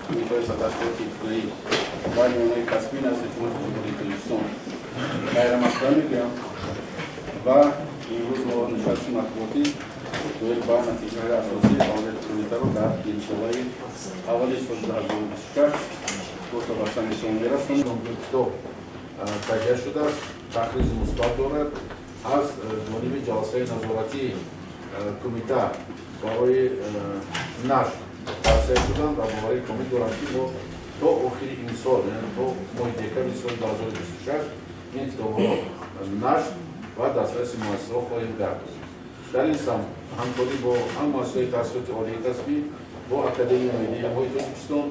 Кумитаи таҳсилоти ибтидоӣ ва миёнаи касбӣ назди Ҳукумати Ҷумҳурии Тоҷикистон хайрамақдам мегӯям ва имрӯз мо нишасти матбуотӣ доир ба натиҷаҳои асосии фаъолияти кумитаро дар нимсолаи аввали соли 2026 гуфта ба самъи шумо мерасонем. Китоб таҳия шудааст, тақризи мусбат дорад. Аз ҷониби ҷаласаи назоратии кумита барои нашр тавсия шуданд ва боварии комил дорам, ки мо то охири имсол, яъне то моҳи декабри соли 2026, ин китобҳоро нашр ва дастраси муассисаҳо хоҳем гардонд. Дар ин самт ҳамкорӣ бо ҳам муассисаҳои таҳсилоти олии касбӣ, бо Академияи миллии илмҳои Тоҷикистон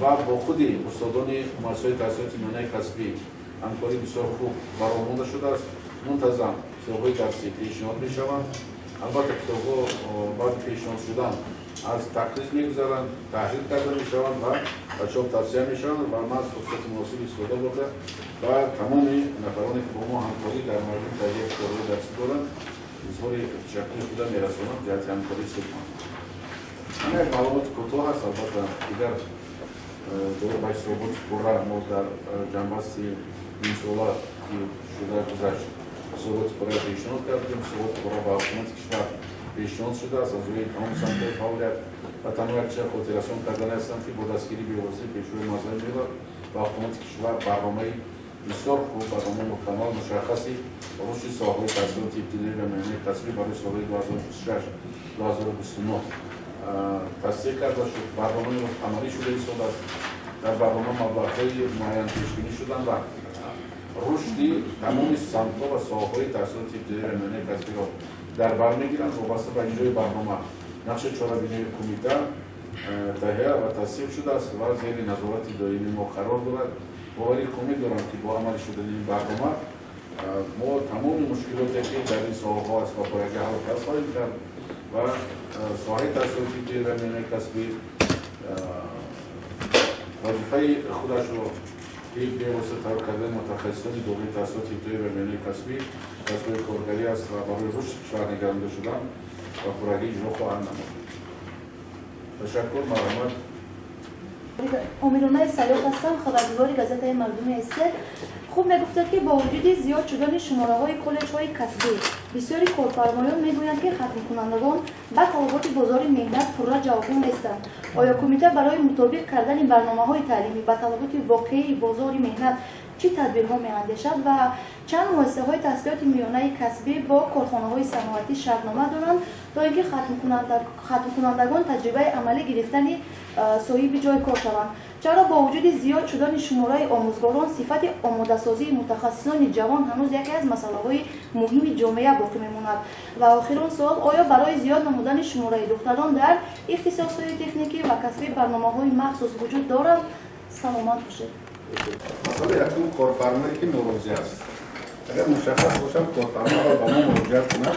ва бо худи устодони муассисаҳои таҳсилоти миёнаи касбӣ ҳамкорӣ бисёр хуб ба роҳ монда шудааст. Мунтазам китобҳои дарсӣ пешниҳод мешаванд. Албатта, китобҳо баъди пешниҳод шудан аз тақриз мегузаранд, таҳрир карда мешаванд ва ба чоп тавсия мешаванд. Ва ман аз фурсати муносиб истифода бурда, ба тамоми нафароне, ки бо мо ҳамкорӣ дар мавриди таҳияи китобҳои дарсӣ доранд, изҳори ташаккури худа мерасонам ҷиҳати ҳамкории судманд. Ҳама як маълумоти кӯтоҳ аст. Албатта, дигар доир ба ҳисоботи пурра мо дар ҷамъбасти нимсола, ки шуда гузашт, ҳисоботи пурра пешниҳод кардем. Ҳисоботи пурра ба ҳукумати кишвар пешниҳод шудааст аз рӯи тамоми самтҳои фаъолият. Ва танҳо як чиза хотиррасон кардани ҳастам, ки бо дастгирии бевоситаи Пешвои муаззами миллат ва ҳукумати кишвар барномаи бисёр хуб, барномаи мукаммал, мушаххаси рушди соҳаҳои таҳсилоти ибтидоӣ ва миёнаи касбӣ барои солҳои 2026 2029 тасдиқ карда шуд. Барномаи амалӣ шуда истодааст. Дар барнома маблағҳои муайян пешбинӣ шуданд ва рушди тамоми самтҳо ва соҳаҳои таҳсилоти ибтидоӣ ва миёнаи касбиро дар бар мегиранд. Вобаста ба иҷрои барнома нақши чорабинии кумита таҳия ва тасдиқ шудааст ва зери назорати доимии мо қарор дорад. Боварии комил дорам, ки бо амалӣ шудани ин барнома мо тамоми мушкилоте, ки дар ин соҳаҳо аст, ба пуррагӣ ҳал хоҳем кард ва соҳаи таҳсилоти ибтидоӣ ва миёнаи касбӣ вазифаи худашро, ки бевосита тайёр кардани мутахассисони дорои таҳсилоти ибтидоӣ ва миёнаи касбӣ, касбҳои коргарӣ аст ва барои рушди кишвар нигаронда шудан, ба пуррагӣ иҷро хоҳанд намуд. Ташаккур, марҳамат. Омилонаи Салёх ҳастам, хабарнигори газетаи «Мардуми СССР». Хуб, мегуфтад, ки бо вуҷуди зиёд шудани шумораҳои коллеҷҳои касбӣ, бисёри корфармоён мегӯянд, ки хатмкунандагон ба талаботи бозори меҳнат пурра ҷавобгӯ нестанд. Оё кумита барои мутобиқ кардани барномаҳои таълимӣ ба талаботи воқеии бозори меҳнат чӣ тадбирҳо меандешад ва чанд муассисаҳои таҳсилоти миёнаи касбӣ бо корхонаҳои саноатӣ шартнома доранд, то ин ки хатмкунандагон таҷрибаи амалӣ гирифтани соҳиби ҷой кор шаванд? Чаро бо вуҷуди зиёд шудани шумораи омӯзгорон сифати омодасозии мутахассисони ҷавон ҳанӯз яке аз масъалаҳои муҳими ҷомеа боқӣ мемонад? Ва охирон суол: оё барои зиёд намудани шумораи духтарон дар ихтисосҳои техникӣ ва касбӣ барномаҳои махсус вуҷуд доранд? Саломат бошед. Масъала якум: корфармое, ки норозӣ аст, агар мушаххас бошад, корфармо ба мо муроҷиат кунад.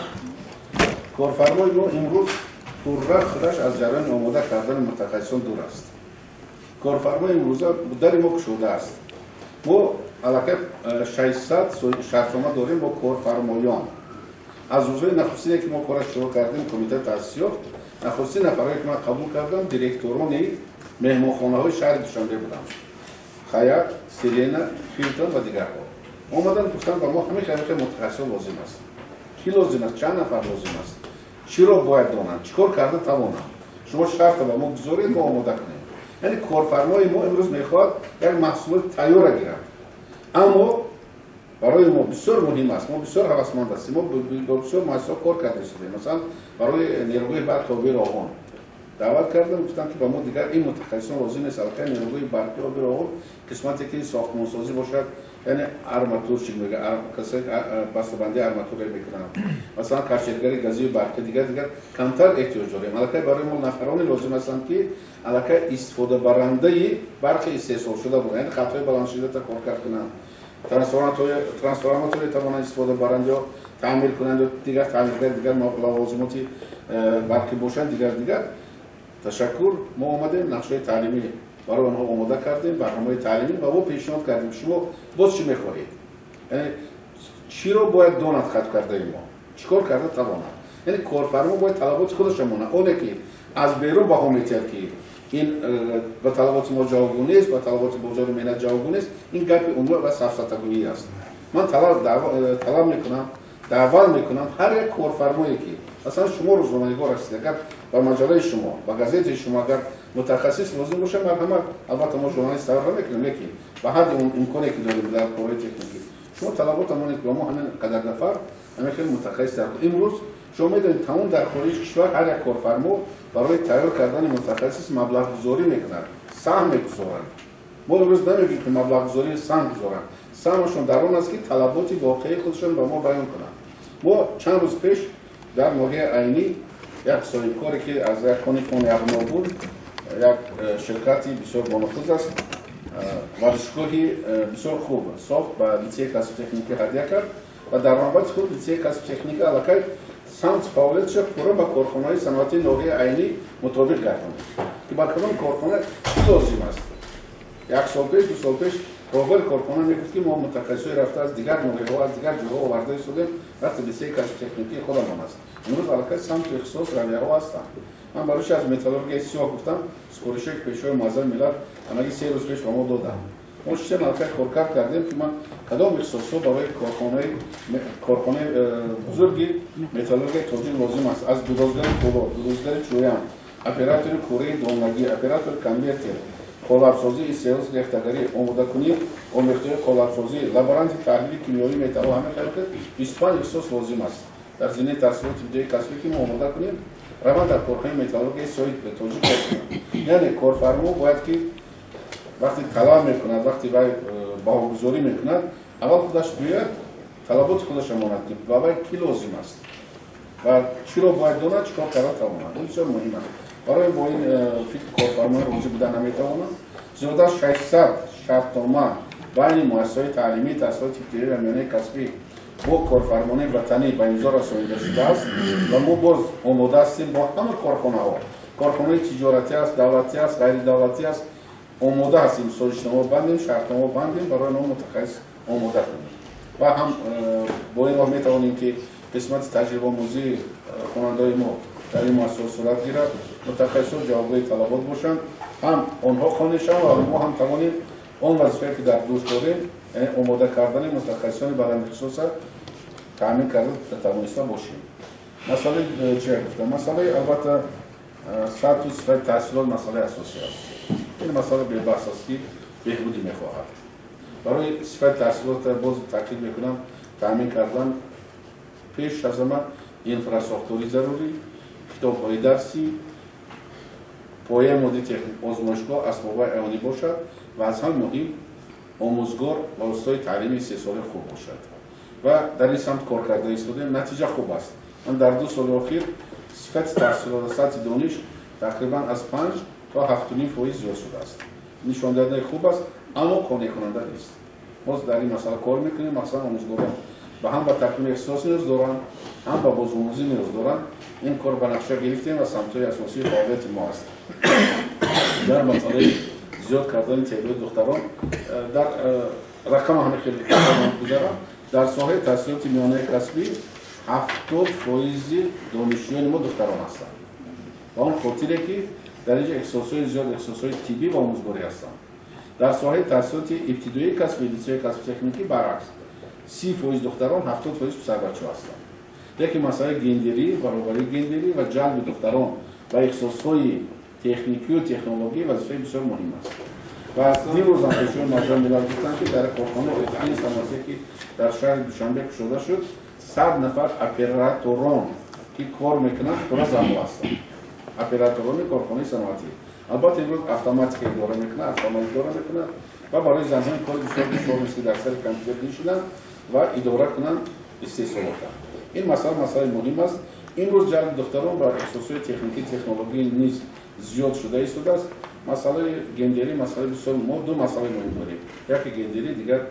Корфармои мо имрӯз пурра худаш аз ҷараёни омода кардани мутахассисон дур аст. Корфармои имрӯза дари мо кушода аст. Мо аллакай 600 шартнома дорем бо корфармоён. Аз рӯзҳои нахустине, ки мо кора шурӯъ кардем, кумита таъсис ёфт, нахустин нафарое, ки ман қабул кардам, директорони меҳмонхонаҳои шаҳри Душанбе буданд: «Хаят», «Сирена», «Хилтон» ва дигарҳо. Омаданд, гуфтанд: «Ба мо ҳамин хел мутахассисон лозим аст». Кӣ лозим аст? Чанд нафар лозим аст? Чиро бояд донанд? Чӣ кор карда тавонанд? Шумо шарта ба мо гузоред, мо омода кунем. Яъне корфармои мо имрӯз мехоҳад як маҳсулоти тайёра гирад, аммо барои мо бисёр муҳим аст. Мо бисёр ҳавасманд ҳастем. Мо бо бисёр муассисаҳо кор карда истодем. Масалан, барои нерӯгоҳи барқи оби Роғун даъват кардам, гуфтам, ки ба мо дигар ин мутахассисон лозим нест. Аллакай нерӯгоҳи барқи оби Роғун қисмате, ки сохтмонсозӣ бошад, яъне арматурщик мега, касое бастабандии арматура мекунанд, масалан, карчергари газию барқи, дигар дигар камтар эҳтиёҷ дорем. Аллакай барои мо нафароне лозим ҳастанд, ки аллакай истифодабарандаи барқи истеҳсолшуда буданд, яъне хатҳои баландшиддата коркард кунанд, трансформаторе тавонанд истифода баранд ё таъмир кунанд ё дигар таъмиргари дигар лавозимоти барқӣ бошанд, дигар дигар. Ташаккур. Мо омадем, нақшаи таълимӣ барои онҳо омода кардем, барномаи таълимӣ, ва мо пешниҳод кардем: шумо боз чӣ мехоҳед? Яъне чиро бояд донад хаткардаи мо, чӣ кор карда тавонад? Яъне корфармо бояд талаботи худашро монад. Оне ки аз берун баҳо метиҳад, ки Ин ба талаботи мо ҷавобгӯ нест, ба талаботи бозори меҳнат ҷавобгӯ нест. Ин гапи умумӣ ва сафсатагӯӣ аст. Ман талаб мекунам, даъват мекунам ҳар як корфармое, ки масалан шумо рӯзноманигор ҳастед, агар ба маҷаллаи шумо, ба газетаи шумо агар мутахассис лозим бошад, марҳамат. Албатта, мо журналист тайёр намекунем, лекин ба ҳадди имконе, ки дорем дар корҳои техникӣ, шумо талабот монед, ки ба мо ҳамин қадар нафар, ҳамин хеле мутахассис дар. Имрӯз шумо медонед, тамом дар хориҷи кишвар ҳар як корфармо барои тайёр кардани мутахассис маблағгузорӣ мекунад, саҳм мегузорад. Мо имрӯз намегӯем, ки маблағгузорӣ саҳм гузоранд. Саҳмашон дар он аст, ки талаботи воқеии худашон ба мо баён кунанд. Мо чанд рӯз пеш дар ноҳияи Айнӣ як соҳибкоре, ки аз як кони фони Яғноб буд, як ширкати бисёр бонуфуз аст, варзишгоҳи бисёр хуб сохт, ба литсеи касби техникӣ ҳадя кард ва дар навбати худ литсеи касби техника аллакай самти фаъолиятша пурра ба корхонаҳои саноатии ноҳияи Айнӣ мутобиқ гардонид, ки ба кадом корхона чӣ лозим аст. Як сол пеш, 2 сол пеш роҳбари корхона мегуфт, ки мо мутахассисҳои рафта аз дигар ноҳияҳо, аз дигар ҷоҳо оварда истодем, вақте литсеи касби техникии худамон аст. Имрӯз аллакай самту ихтисос, равияҳо ҳастанд. Ман барои чи аз металлургияи сиёҳ гуфтам? Супоришое, ки Пешвои муаззами миллат ҳамагӣ 3 рӯз пеш ба мо доданд, мо шишем, аллакай коркард кардем, ки ман кадом ихтисосҳо барои корхонаи бузурги металлургияи тоҷик лозим аст: аз гудозгари фӯлод, гудозгари чӯян, оператори кӯраи донагӣ, оператори конвертер, қолабсозӣ, истеҳсоли рехтагарӣ, омодакунӣ омехтаҳои қолабсозӣ, лаборанти таҳлили кимиёвии металлҳо. Ҳамин хел 25 ихтисос лозим аст дар зинаи таҳсилоти ибтидоии касбӣ, ки мо омода кунем, раванд дар корхонаи металлургияи сиёҳи тоҷик кор кунанд. Яъне корфармо бояд ки вақте талаб мекунад, вақте вай баҳогузорӣ мекунад, аввал худаш биёяд, талаботи худашро монад, ки ба вай кӣ лозим аст ва чиро бояд донад, чӣ кор карда тавонад. Ин бисёр муҳим аст. Барои бо ин фикри корфармои розӣ будан наметавонам. Зиёда аз 600 шартнома байни муассисаҳои таълимии таҳсилоти ибтидоӣ ва миёнаи касбӣ бо корфармонои ватанӣ ба имзо расонида шудааст ва мо боз омода ҳастем бо ҳама корхонаҳо, корхонаи тиҷоратӣ аст, давлатӣ аст, ғайридавлатӣ аст, омода ҳастем созишнома бандем, шартнома бандем, барои онҳо мутахассис омода кунем. Ва ҳам бо ин роҳ метавонем, ки қисмати таҷрибаомӯзии хонандаҳои мо дар ин муассисаҳо сурат гирад, мутахассисон ҷавобгӯи талабот бошанд, ҳам онҳо қонеъ шаванд ва мо ҳам тавонем он вазифае, ки дар дӯш дорем, яъне омода кардани мутахассисони баландихтисоса таъмин карда тавониста бошем. Масъалаи чи гуфтам, масъалаи албатта сатҳу сифати таҳсилот масъалаи асосӣ аст. Ин масъала бебаҳс аст, ки беҳбудӣ мехоҳад. Барои сифати таҳсилот, боз таъкид мекунам, таъмин кардан пеш аз ҳама инфрасохторӣ зарурӣ: китобҳои дарсӣ, пояи моддии техник, озмоишгоҳ, асбобҳои аёнӣ бошад ва аз ҳама муҳим омӯзгор ва устои таълими истеҳсолии хуб бошад. Ва дар ин самт кор карда истодем, натиҷа хуб аст. Ман дар 2 соли охир сифати таҳсилот ва сатҳи дониш тақрибан аз 5 то 7,5% зиёд шудааст. Нишондиҳандаи хуб аст, аммо қонеъкунанда нест. Боз дар ин масъала кор мекунем. Махсусан омӯзгорон ба ҳам ба такмили ихтисос ниёз доранд, ҳам ба бозомӯзӣ ниёз доранд. Ин кор ба нақша гирифтем ва самтҳои асосии фаъолияти мо аст. Дар масъалаи зиёд кардани теъдоди духтарон, дар рақама ҳама хеле гузарам: дар соҳаи таҳсилоти миёнаи касбӣ 70 фоизи донишҷӯёни мо духтарон ҳастанд. Ба он хотире, ки дар инҷа ихтисосҳои зиёд, ихтисосҳои тиббӣ ва омӯзгорӣ ҳастанд. Дар соҳаи таҳсилоти ибтидоии касби, литсеои касби техникӣ баръакс, 30% духтарон, 70% писарбачаҳо ҳастанд. Лекин масъалаи гендерӣ, баробарии гендерӣ ва ҷалби духтарон ба ихтисосҳои техникию технологӣ вазифаи бисёр муҳим аст. Ва дирӯзам Пешвои муаззами миллат гуфтанд, ки дар корхонаи охирини саноатие, ки дар шаҳри Душанбе кушода шуд, 100 нафар операторон, ки кор мекунанд, пурра занҳо ҳастанд, операторони корхонаи саноатӣ. Албатта, имрӯз автоматика идора мекунад, автомат идора мекунад ва барои занҳо ин кори бисёр душвор нест, ки дар сари компютер нишинанд ва идора кунанд истеҳсолота. Ин масъала масъалаи муҳим аст. Имрӯз ҷалби духтарон ба ихтисосҳои техникӣ, технологӣ низ зиёд шуда истодааст. Масъалаи гендерӣ масъалаи бисёр, мо ду масъалаи муҳим дорем: яке гендерӣ, дигар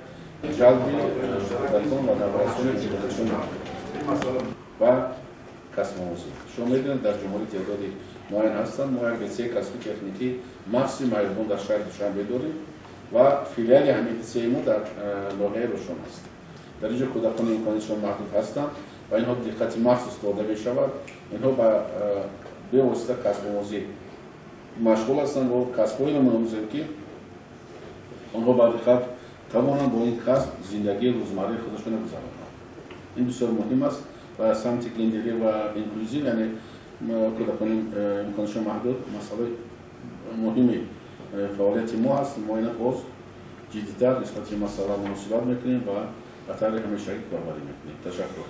ҷалби кӯдакон ва наврасони ба касбомӯзӣ. Шумо медонед, дар ҷумҳурӣ теъдоди муайян ҳастанд. Мо як литсеи касби техникӣ махсуси маъюбон дар шаҳри Душанбе дорем ва филиали ҳамин литсеи мо дар ноҳияи Рӯшон аст. Дар инҷо кӯдакони имкониятшон маҳдуд ҳастанд ва инҳо диққати махсус дода мешавад. Инҳо ба бевосита касбомӯзӣ. Машғул ҳастанд бо касбҳоеро меомӯзем, ки онҳо баъди хатм тавонанд бо ин касб зиндагии рӯзмарраи худашонро гузаронанд. Ин бисёр муҳим аст ва самти гендерӣ ва инклюзив, яъне кӯдакони имконашон маҳдуд, масъалаи муҳими фаъолияти мо ҳаст. Мо ина боз ҷиддитар нисбати ин масъала муносибат мекунем ва ба таври ҳамешагӣ корбарӣ мекунем. Ташаккур.